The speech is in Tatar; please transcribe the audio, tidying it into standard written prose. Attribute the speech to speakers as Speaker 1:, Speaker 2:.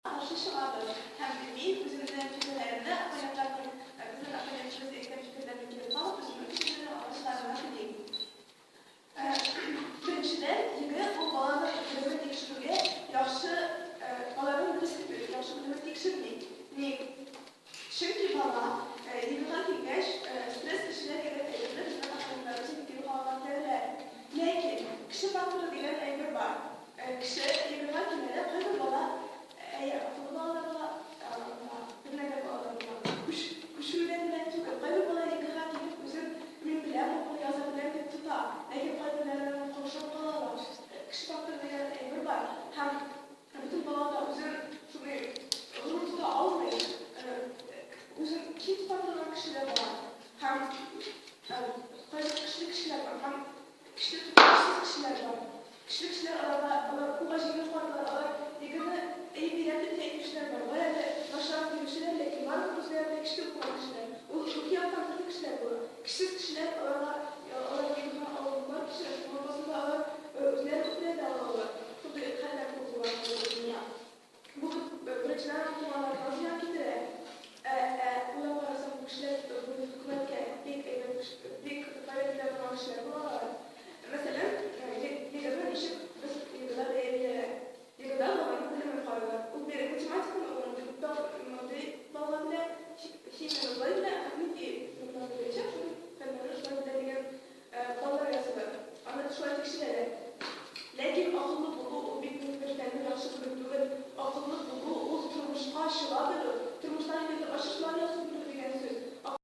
Speaker 1: Каршы чыгабыз һәм мин үземнең фикерләремне оппонентларның, безнең оппонентыбыз әйткән фикерләрне кире кагып, үземнең фикерләрне алга чыгарырга телим. Беренчедән, ЕГЭ ул баланың белемен тикшерүгә яхшы